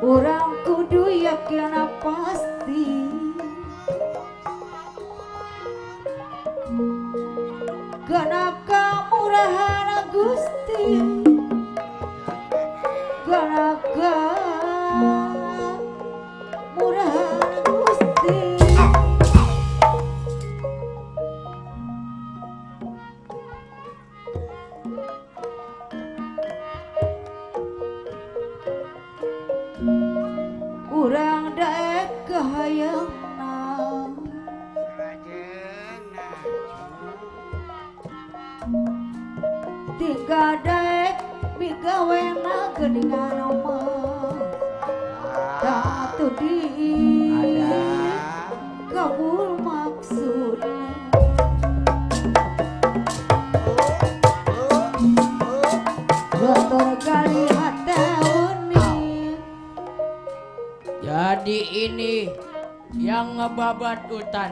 Orang kudu yakin pasti karena kamurahan Gusti karena kamurahan Gusti urang daek kahayangna tiga daek migawena geuningan mah tak atuh di kabul maksudna Gotor kali jadi ini yang ngebabat hutan.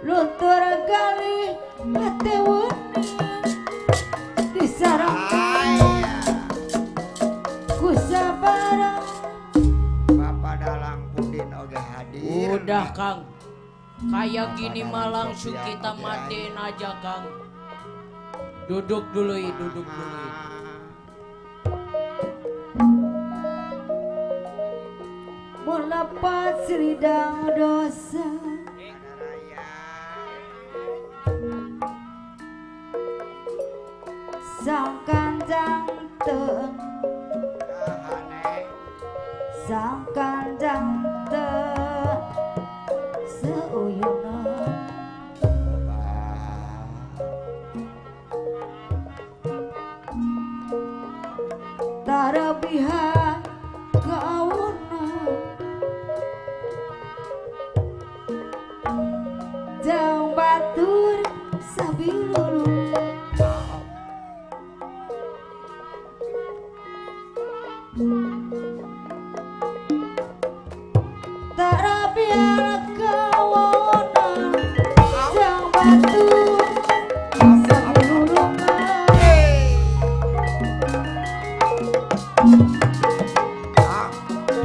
Luntur kali hati wuni disarangkan ku sabarang Bapak Dalang Pudin oge hadir. Udah Kang, kayak gini mah langsung kita matiin aja Kang. Duduk dulu duduk dulu. Melepas ridang dosa sang kanjang teng sang kanjang teng seuyuna tarabihan kauna jang batur sabilulu tarabihan kauna jang batur sabilulu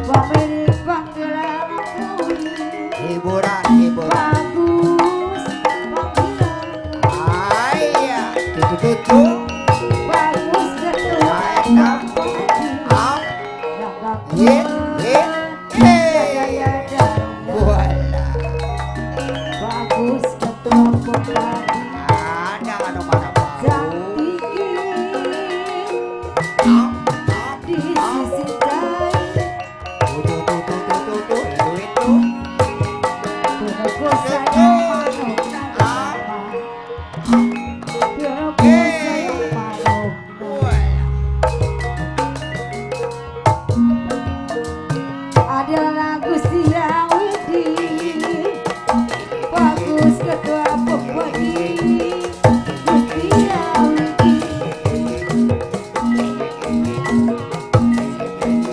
pemilik panggilan kawi Hiburan bagus panggilan Ayah tutu bagus ketua kampanye Ye Wala bagus ketua kampanye ada anu mana cantik di sisi lain tutu itu Pinago sayang manok Pinago sayang manok adalah Gusti yang widi bagus ketua pepadi Gusti yang widi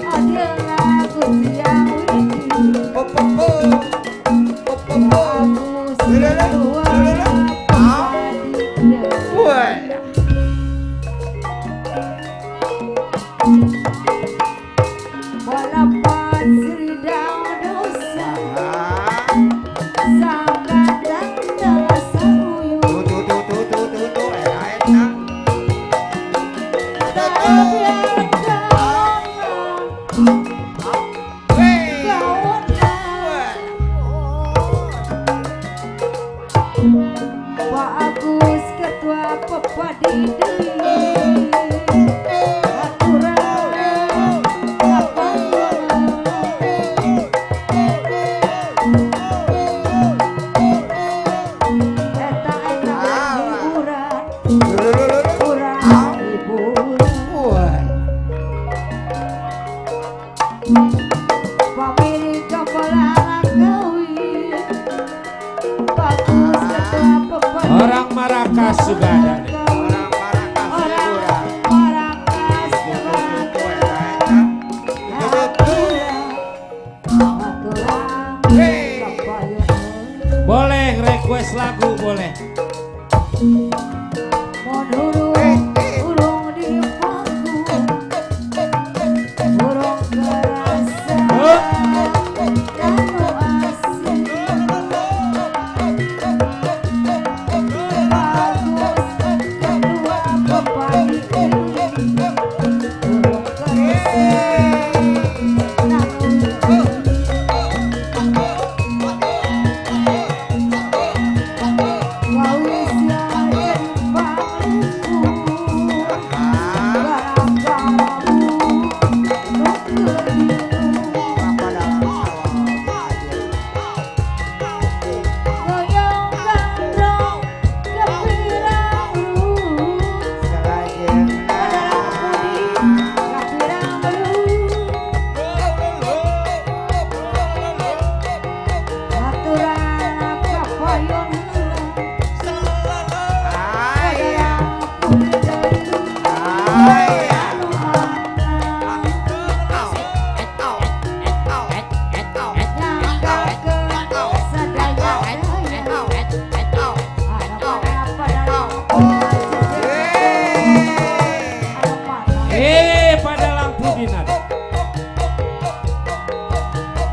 adalah Gusti yang widi bagus ketua pepadi walaupun ridang dosa sangat dan terasa uyuh terbiar Pak Agus ketua pepadi pemilik kepala kawi bagus ketua pepadi Orang Marakas juga ada nih. orang Marakas Boleh request lagu boleh. Urung di paku urung kerasa kanu asih bagus kedua pepani urung pada lampu dinar.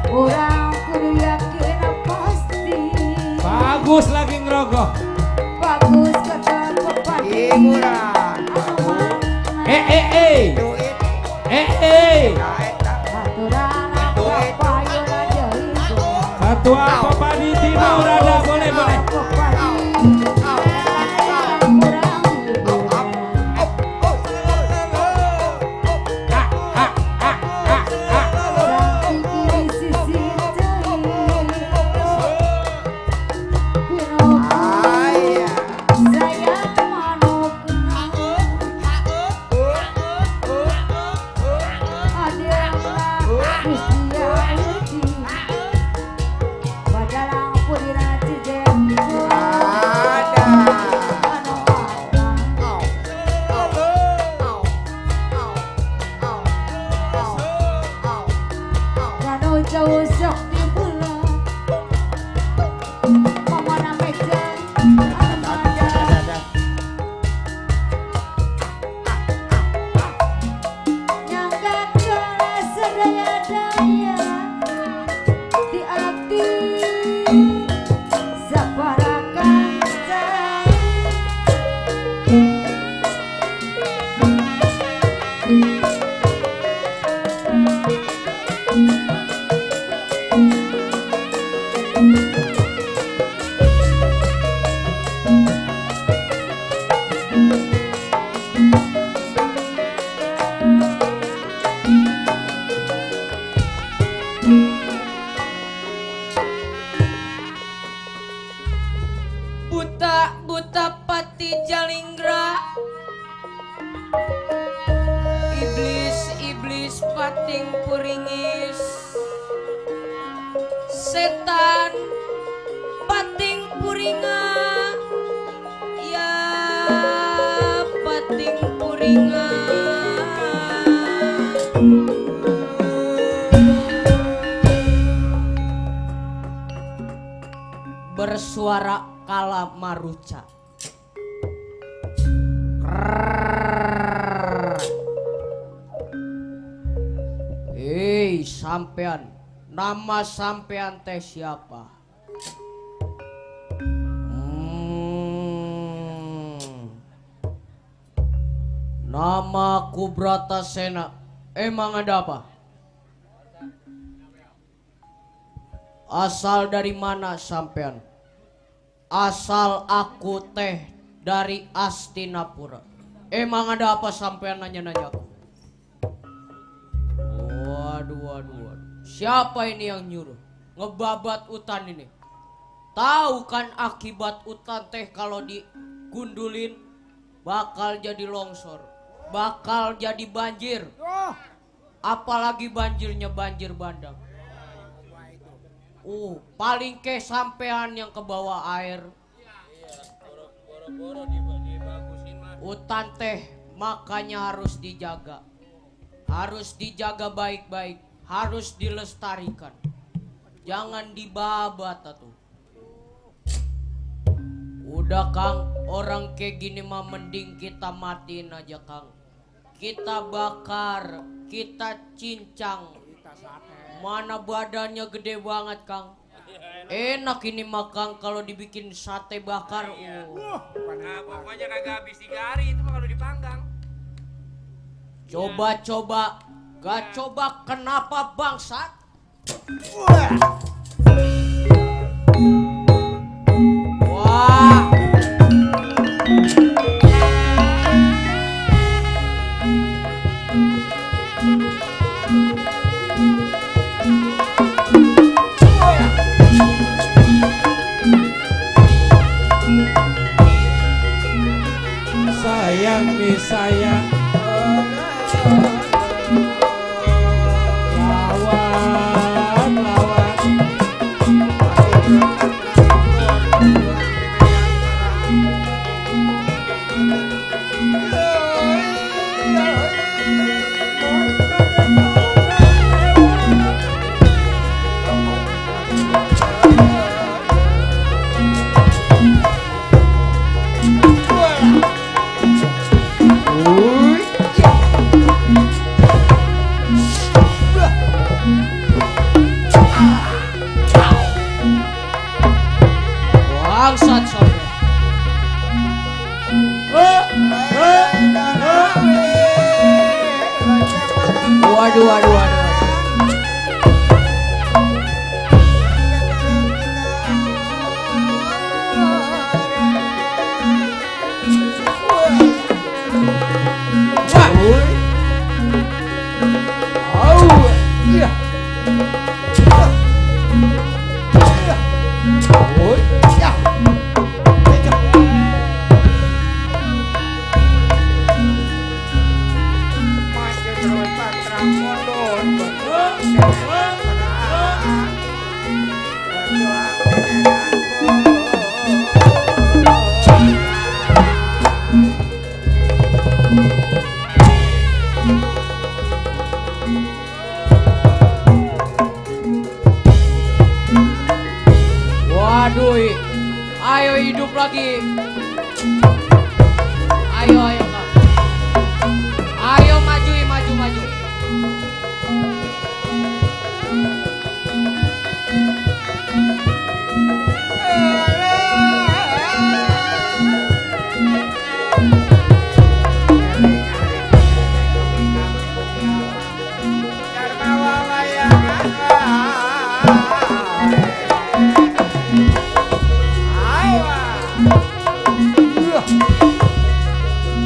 orang kudu yakin pasti Bagus lagi ngerogoh. bagus kata pepani Hiburan. Duit. aturan apa payun aja itu Ketua Pepadi Timur ada boleh. Jauh sok di bulan mama na meja nyangka kala sedaya daya di arti sabarakan Buta pati jalinggra, iblis pating puringis, setan pating puringa, ya pating puringa. Bersuara kala maruca. Hei sampean, nama sampean teh siapa? Nama ku Bratasena. Emang ada apa? Asal dari mana sampean? Asal aku teh dari Astinapura. Emang ada apa sampean nanya-nanya aku? Waduh. Siapa ini yang nyuruh ngebabat hutan ini? Tahu kan akibat hutan teh kalau digundulin bakal jadi longsor, bakal jadi banjir. Apalagi banjirnya banjir bandang. Paling ke sampean yang ke bawah air. Hutan teh makanya harus dijaga. Harus dijaga baik-baik, harus dilestarikan. Jangan dibabat atuh. Udah Kang, orang kayak gini mah mending kita matiin aja Kang. Kita bakar, kita cincang. Mana badannya gede banget Kang. Enak ini mah Kang kalau dibikin sate bakar. Nah, pokoknya kagak habis 3 hari itu mah kalau dipanggang. Coba-coba, gak coba kenapa bangsat? Wah. Sayang nih sayang. Lawan, lawan. Bangsat sampai. Waduh, waduh, waduh. Waduh, ayo hidup lagi. Ayo, ayo Kang. Ayo maju, maju, maju.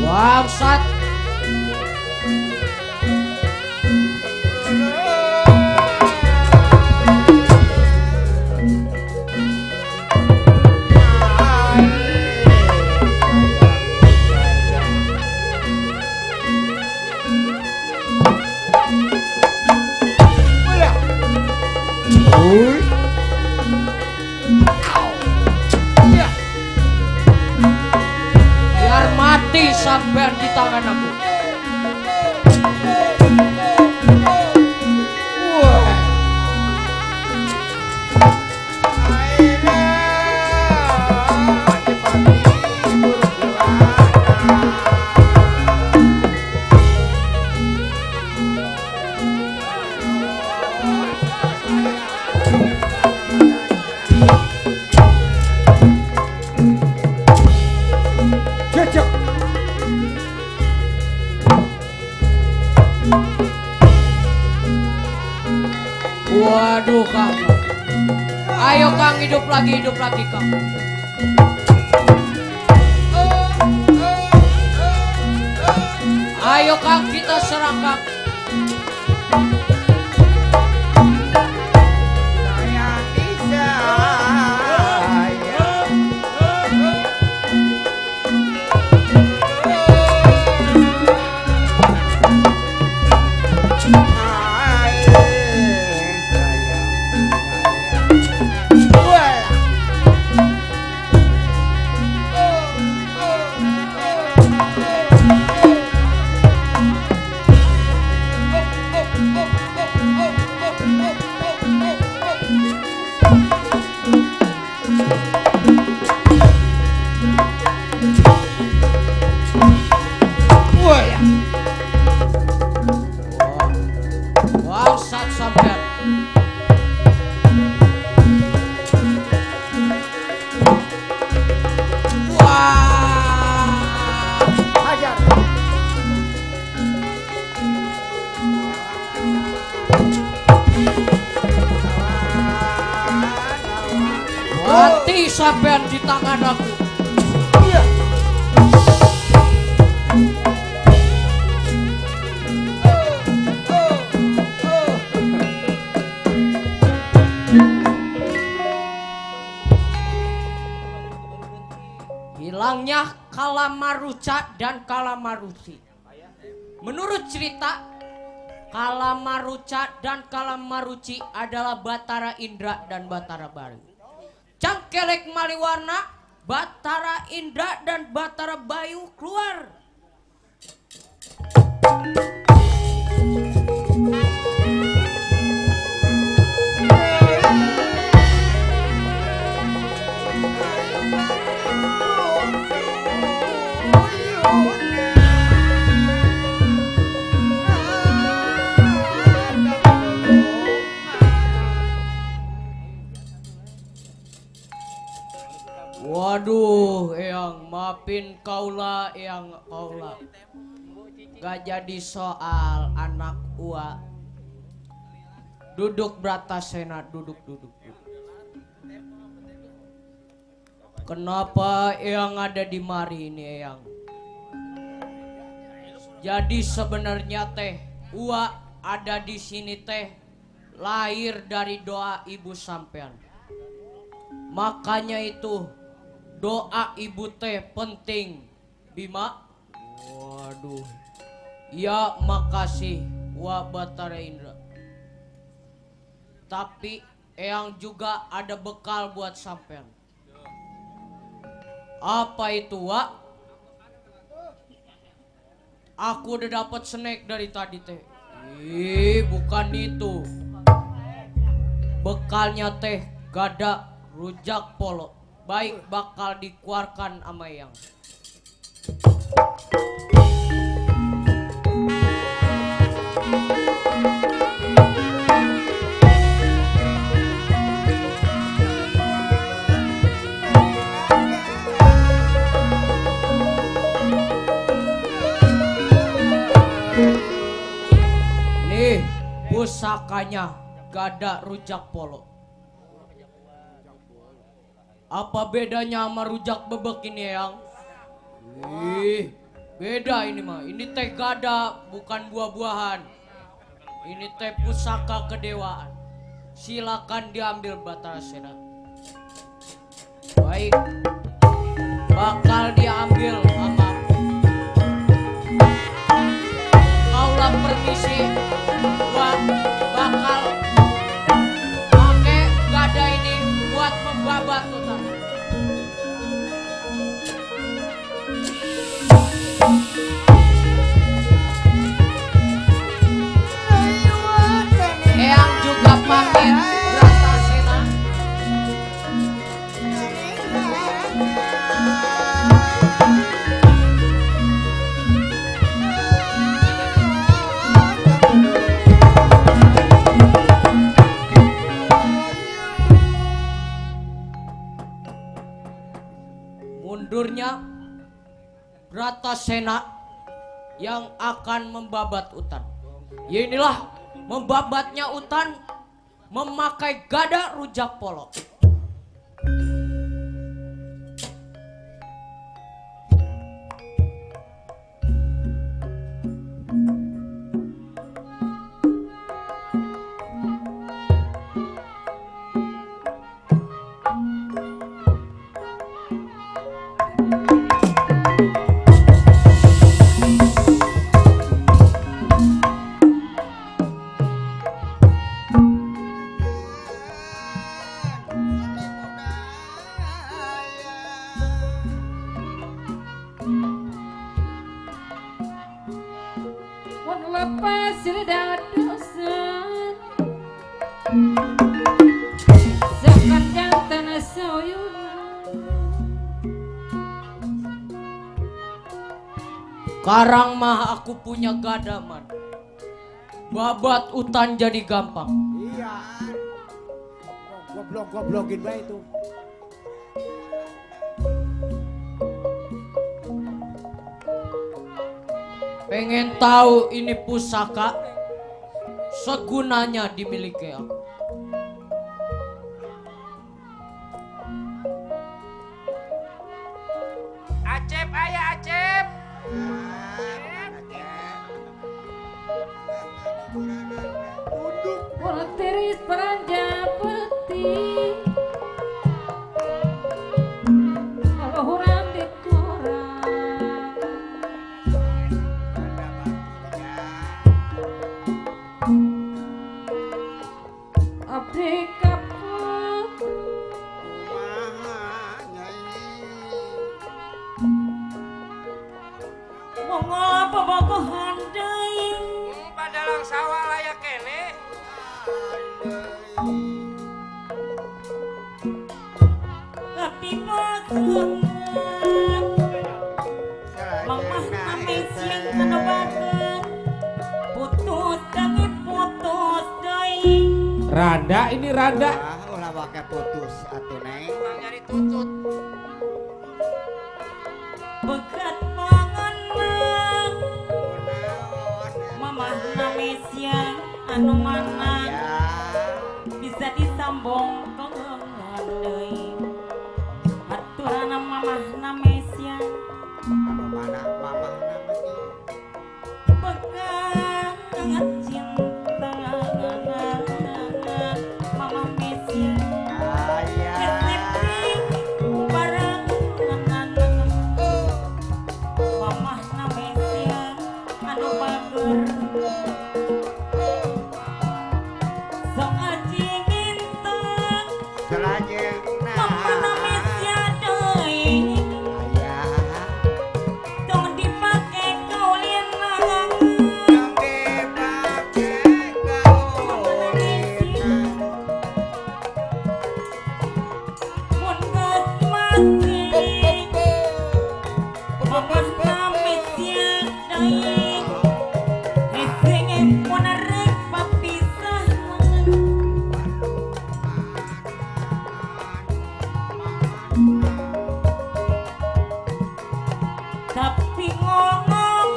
Bangsat. Biar mati sampean di tangan aku. Waduh Kang. Ayo Kang, hidup lagi Kang. Ayo Kang, kita serang Kang. Mati sampean di tangan aku. Hilangnya Kalamaruca dan Kalamarusi. Menurut cerita, Kalamaruca dan Kalamaruci adalah Batara Indra dan Batara Bayu. Cangkelek Maliwarna, Batara Indra dan Batara Bayu keluar. Waduh, Eyang, maafin kaula, Eyang kaula. Gak jadi soal anak ua. Duduk Bratasena, duduk. Kenapa Eyang ada di mari ini, Eyang? Jadi sebenarnya teh, ua ada di sini teh lahir dari doa ibu sampean. Makanya itu doa ibu teh penting, Bima. Waduh. Ya makasih Wak Batara Indra. Tapi Eyang juga ada bekal buat sampean. Apa itu, Wak? Aku udah dapat snack dari tadi teh. Bukan itu. Bekalnya teh gada rujak polo. Baik bakal dikeluarkan sama Eyang. Nih pusakanya gada rujak polo. Apa bedanya sama rujak bebek ini, Eyang? Beda ini mah. Ini teh gada, bukan buah-buahan. Ini teh pusaka kedewaan. Silakan diambil Batara Sena. Baik. Bakal diambil sama aku. Kaulah permisi. Gua bakal pakai gada ini buat membabat hutan. Eyang juga pamit Bratasena. Mundurnya Bratasena yang akan membabat hutan. Ya inilah membabatnya hutan memakai gada rujak polo. Lepas sudah dosan sekandang tanah soyunan. Karang mah aku punya gada man. Babat hutan jadi gampang. Iya. Goblok-goblokin bae itu. Pengen tahu ini pusaka segunanya dimiliki aku. Mamah name siang kanobakeun putus dangi putus deui Randa ini Randa. Ulah pakai putus atuh neng. Kurang nyari tutut. begat panganan mamah name siang anu mana Ya. bisa disambung pengen deui aturana mamah name siang Anu mana mamah nama dia? begat cinta mamah mesia Aya. barang mamah name siang anu bager sok aji nginteng Selajengna. mamah name siang deui Aya. tong dipake kaulin lang Yang dipake kaulina. mun geus mati mamah name siang deui esenge mun rek papisah tapi ngomong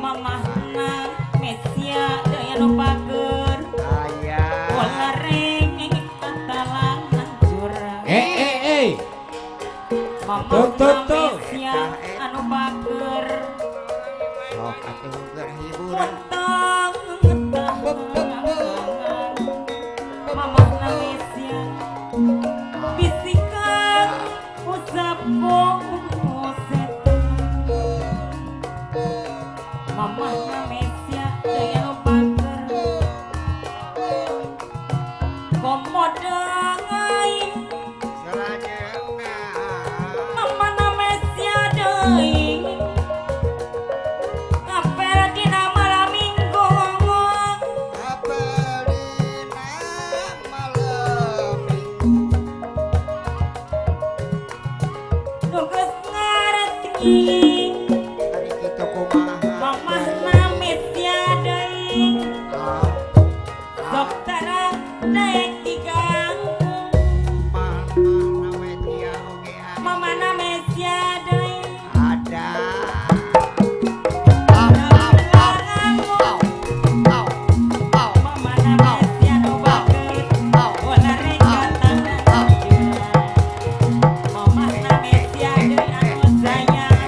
mamah name siang deui anu bager Aya. bola reng katalang hancur mamah Tuh, tuh, name tuh. siang anu bager Sok atuh berhiburan. Untang mamah name siang bisikan usapong setan mamah name siang deui anu bager komodai Selajengna. mamah name siang deui ngapel dina malam minggu Apelina malam minggu. nugas ngarti Hari kitu kumaha. mamah name siang deui Ah, sok tarang daek diganggu mamah nawe dia oge aya. mamah name siang deui Ada. mamah name siang anu bager bola rek katalang hancur mamah name siang deui anu sayang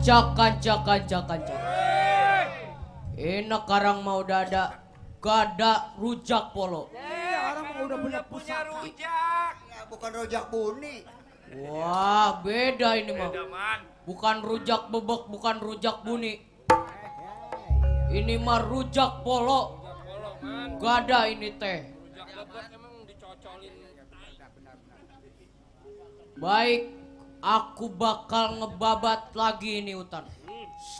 Kanca. Enak karang mau dada. Gada rujak polo. Orang mah udah punya Punya pusaka. rujak. Ya, bukan rojak buni. Wah, beda ini mah. Beda man. Bukan rujak bebek, bukan rujak buni. Ini mah rujak polo. Polo man. Gada ini teh. Rujak bebek emang dicocolin. Baik, aku bakal ngebabat lagi ini hutan.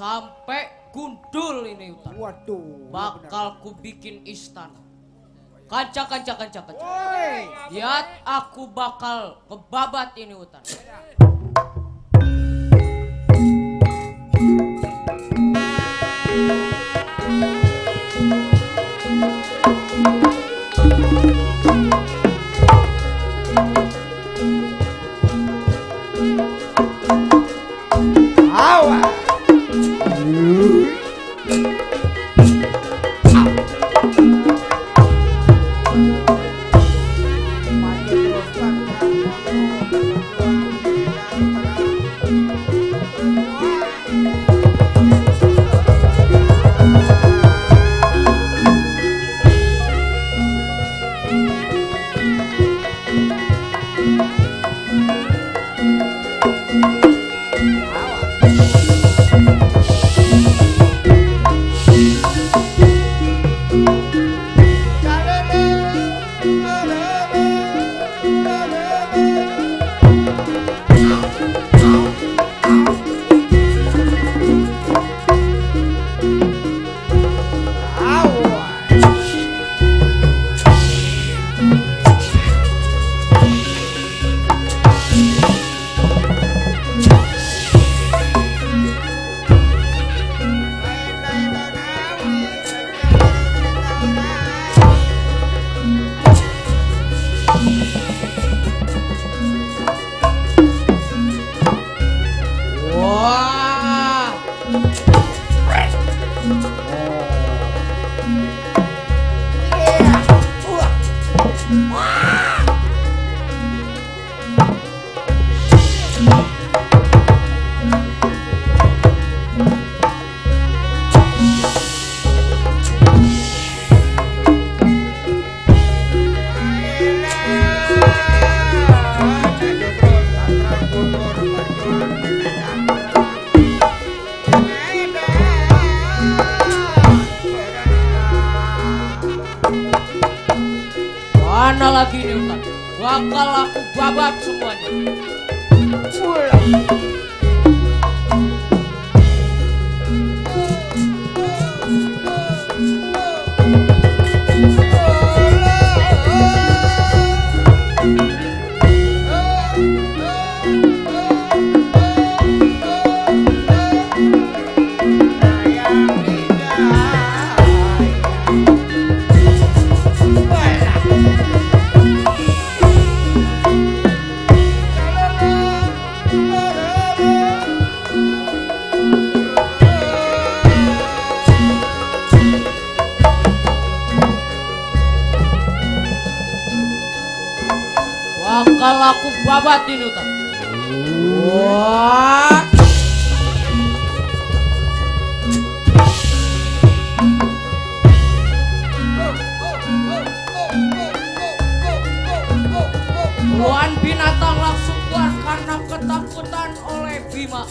Sampai gundul ini hutan. Waduh. Bakal ku bikin istana. Kanca. Woi. Lihat aku bakal ngebabat ini hutan. Awas. Mana lagi nih hutan? Bakal aku babat semuanya. Bakal aku babatin hutan. Wah. Tuan binatang langsung keluar karena ketakutan oleh Bima.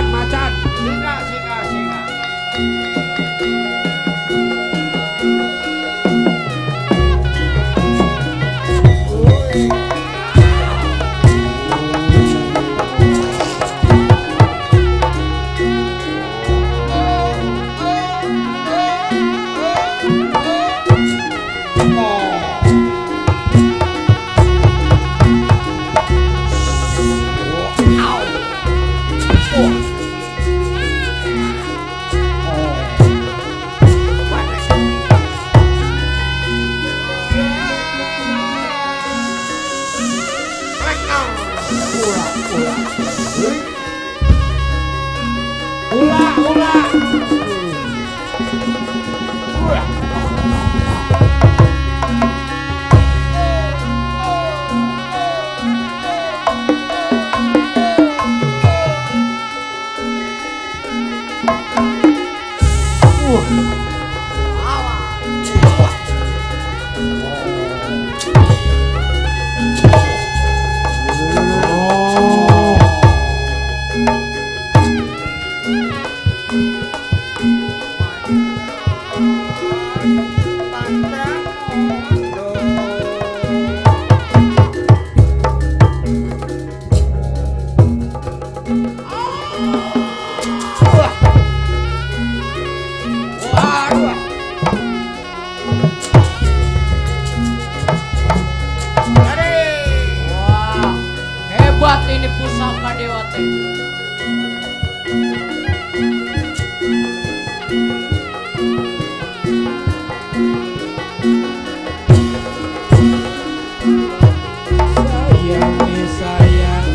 Macan. Singa. Wah, hebat ini pusaka dewa teh. Sayang nih sayang.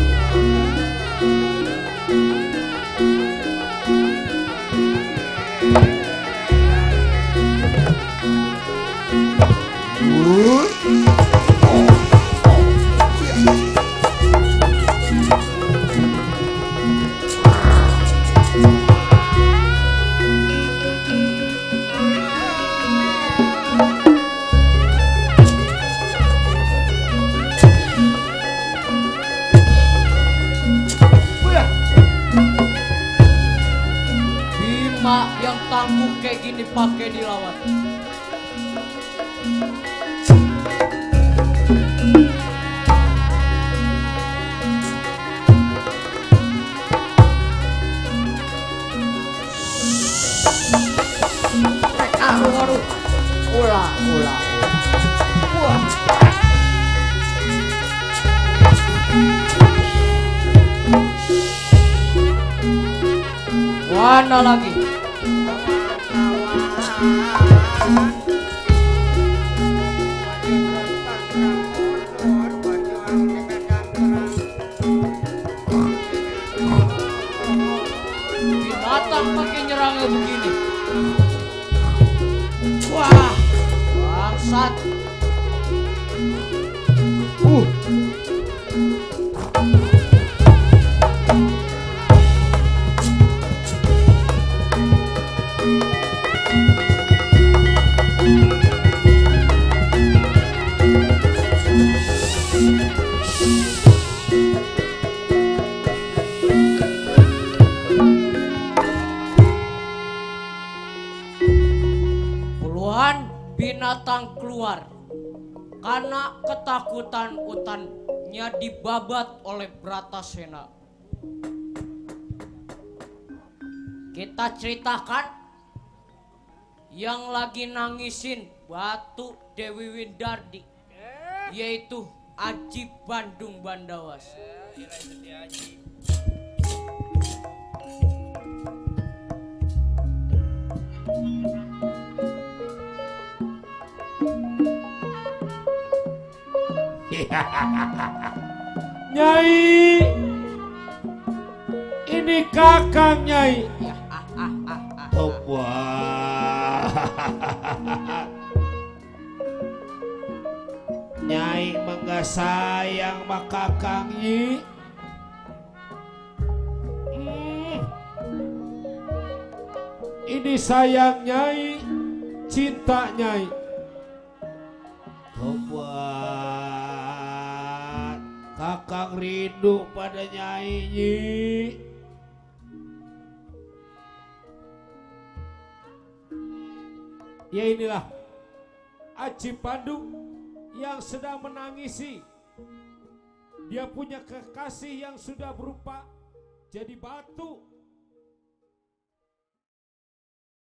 Bima yang tangguh kayak gini pakai dilawan. Waduh. Ulah. Wah. Mana lagi? Binatang pakai nyerangnya begini. Wah, bangsat. Puluhan binatang keluar karena ketakutan utannya dibabat oleh Bratasena. Kita ceritakan yang lagi nangisin batu Dewi Windardi, yaitu Aji Bandung Bandawas. Nyai, ini kakang Nyai. Nyai mangga sayang mak kakang Nyi. Ini sayang Nyai, cinta Nyai. Tobat, kakang rindu pada Nyai Nyi. Ya inilah Aji Bandung yang sedang menangisi. Dia punya kekasih yang sudah berupa jadi batu